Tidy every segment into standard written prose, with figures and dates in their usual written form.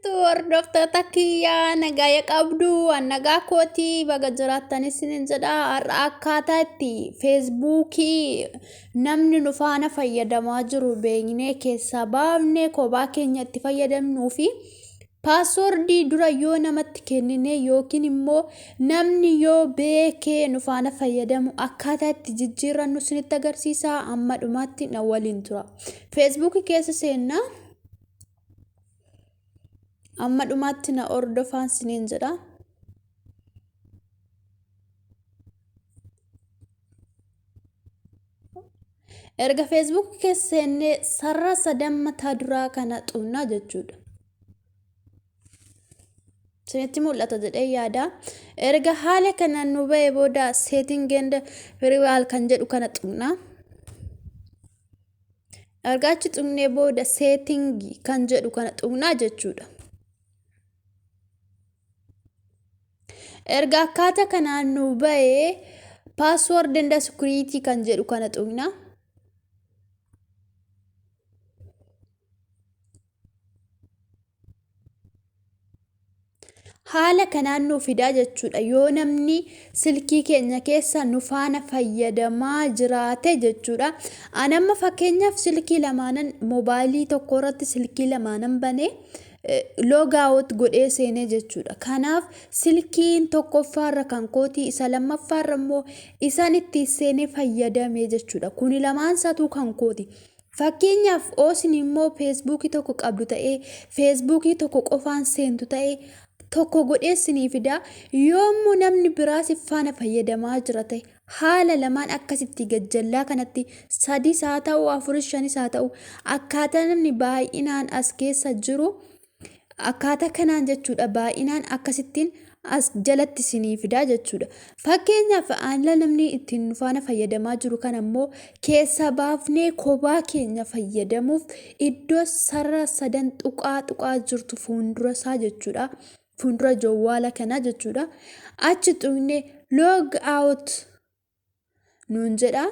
Hordoftoota kiyyaa, nagaya qabdu? An nagaa kootii, baga jiraattan isinin jedha. Har'a akkaataa itti Feesbuukii namni nu faana fayyadamaa jiru beeknee keessaa baafnee kophaa keenya itti fayyadamnuu fi paaswoordii dura yoo namatti kennine yookiin immoo namni yoo beekee nu faana fayyadamu akkaataa itti jijjiirrannu isinitti agarsiisa. Amma dhumaatti na waliin tura. Feesbuukii keessa seennaa. Amma dhumaatti na hordofaan siniin jedha. Erga Facebook keessa seennee sarara sadan mataa duraa kana xunnaa jechuudha. Isinitti mul'ata jedhee yaada. Erga haala kanaan nu ba'e booda setting and privacy kan jedhu kana xunnaa. Erga achi tuqnee booda setting kan jedhu kana tuqnaa jechuudha. Erga akkaataa kanaan nu ba'ee password and security kan jedhu kana tuqna. Haala kanaan nuu fidaa jechuudha. Yoo namni silkii keenya keessa nu faana fayyadamaa jiraate jechuudha. Ani amma fakkeenyaaf silkii lamaanan, moobaayilii tokko irratti silkii lamaanan banee log out godhee seenee jechuudha. Kanaaf silkiin tokkoffaarra kan kootii, isa lammaffaarra immoo isaan itti seenee fayyadame jechuudha. Kuni lamaan isaatu kan kooti. Fakkeenyaaf oosin immoo Feesbuukii tokko qabdu ta'ee, Feesbuukii tokko qofaan seentu ta'ee, tokko godhee sinii fida. Yoommoo namni biraa si faana fayyadamaa jira ta'e, haala lamaan akkasitti gajjallaa kanatti sadis haa ta'u, afuris, shanis haa ta'u, akkaataa namni baay'inaan as keessa jiru akkaataa kanaan jechuudha, baay'inaan akkasittiin as jalatti isinii fidaa jechuudha. Fakkeenyaaf haala namni ittiin nu faana fayyadamaa jiru kana immoo keessaa baafnee kophaa keenya fayyadamuuf iddoo sarara sadan tuqaa tuqaa jirtu fuuldura isaa jechuudha. Fuuldura jawwaala kanaa jechuudha. Achi tuqnee log out nuun jedha.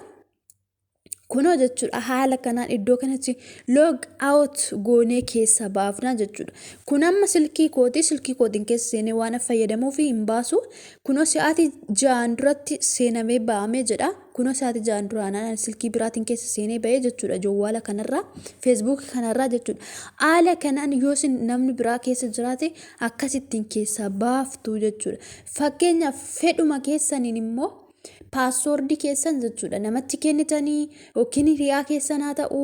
Kunoo jechuudha, haala kanaan iddoo kanatti log out goonee keessa baafna jechuudha. Kun amma silkii kootii, silkii kootiin keessa seenee waan fayyadamuuf hin baasu. Kunoo sa'aatii 6n duratti seenamee ba'amee jedha. Kunoo sa'aatii 6n duraan silkii biraatiin keessa seenee ba'ee jechuudha. Jawwaala kanarraa, Feesbuukii kanarraa jechuudha. Haala kanaan yoo isin namni biraa keessa jiraate akkasittiin keessaa baaftu jechuudha. Fakkeenyaaf fedhuma keessaniin immoo paaswoordii keessan jechuudha namatti kennitanii yookiin hiriyaa keessan haa ta'u,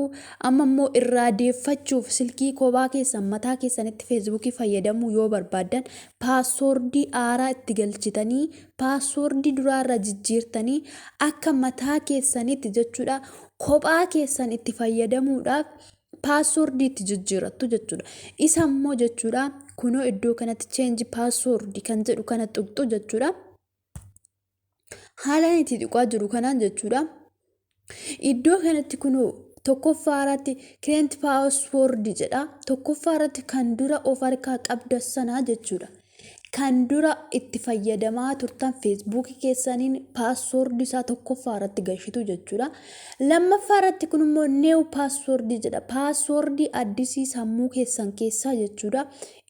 amma immoo irraa deeffachuuf silkii kophaa keessan mataa keessanitti Feesbuukii fayyadamuu yoo barbaaddan, paaswoordii haaraa itti galchitanii, paaswoordii duraarra jijjiirtanii, akka mataa keessanitti jechuudha kophaa keessan itti fayyadamuudhaaf paaswoordii itti jijjiirattu jechuudha. Isa immoo jechuudha kunoo iddoo kanatti change password kan jedhu kana tuqxu jechuudha. Haala itti tuqaa jiru kanaan jechuudha. Iddoo kanatti kunoo tokkoffaa irratti current password jedha. Tokkoffaa irratti kan dura of harkaa qabda sanaa jechuudha. Kan dura itti fayyadamaa turtan Feesbuukii keessaniin paaswoordii isaa tokkoffaa irratti galchitu jechuudha. Lammaffaa irratti kun immoo new password jedha. Paaswoordii addisii sammuu keessan keessaa jechuudha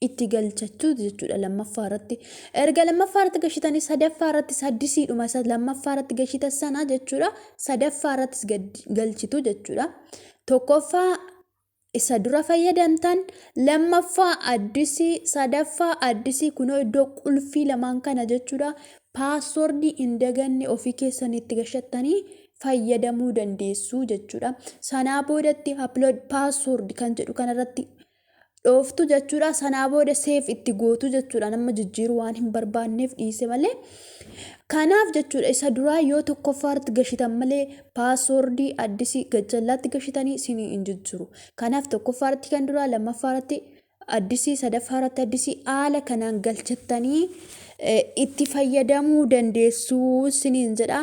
itti galchachuu jechuudha lammaffaa irratti. Erga lammaffaa irratti galchitanii, sadaffaa irratti addisiidhuma isa lammaffaa irratti galchitan sana jechuudha. Sadaffaa irrattis galchitu jechuudha. Tokkoffaa isa dura fayyadamtan, lammaffaa addisii, sadaffaa addisii. Kunoo iddoo qulfii lamaan kana jechuudha. Paaswoordii hin daganne ofii keessanii itti gashattanii fayyadamuu dandeessu jechuudha. Sanaa boodatti upload password kan jedhu kanarratti dhooftu jechuudha. Sanaa booda save itti gootu jechuudha. Nama jijjiiruu waan hin barbaanneef dhiise malee. Kanaaf jechuudha, isa duraa yoo tokkoffaa irratti gashitan malee paaswoordii addisii gajjallaatti gashitanii isinii hin jijjiiru. Kanaaf tokkoffaa irratti kan duraa, lammaffaa irratti addisii, sadaffaa irratti addisii, haala kanaan galchattanii itti fayyadamuu dandeessu isiniin jedha.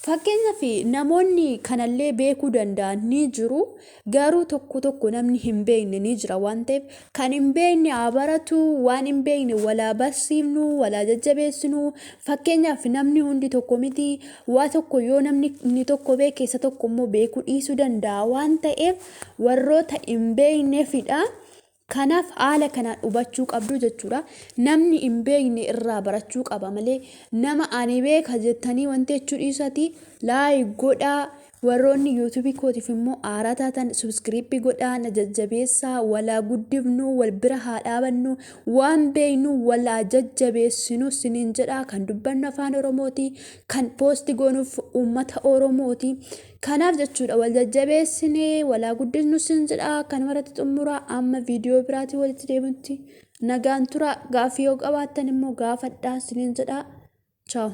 Fakkeenyaaf namoonni kanallee beekuu danda'an ni jiru. Garuu tokko tokko namni hin beekne ni jira waan ta'eef, kan hin beekne haa baratu, waan hin beekne walaa barsiifnu, walaa jajjabeessinu. Fakkeenyaaf namni hundi tokko miti, waa tokko yoo namni inni tokko beeke isa tokko immoo beekuu dhiisuu danda'a waan ta'eef, warroota hin beekneefidha. Kanaaf haala kanaan hubachuu qabdu jechuudha. Namni hin beekne irraa barachuu qaba malee nama ani beeka jettanii wanti jechuu dhiisati like godhaa. Warroonni YouTubeii kootiif immoo haaraa taatan subscribe godhaa, na jajjabeessaa. Walaa guddifnu, wal bira haa dhaabannu, waan beeknu walaa jajjabeessinu siniin jedha. Kan dubbannu afaan Oromooti, kan post goonuuf uummata Oromooti. Kanaaf jechuudha wal jajjabeessinee walaa guddisnu sin jedha. Kanuma irratti xumura. Amma viidiyoo biraatiin walitti deebinutti nagaan tura. Gaaffii yoo qabaattan immoo gaafadhaa siniin jedha. Ciao.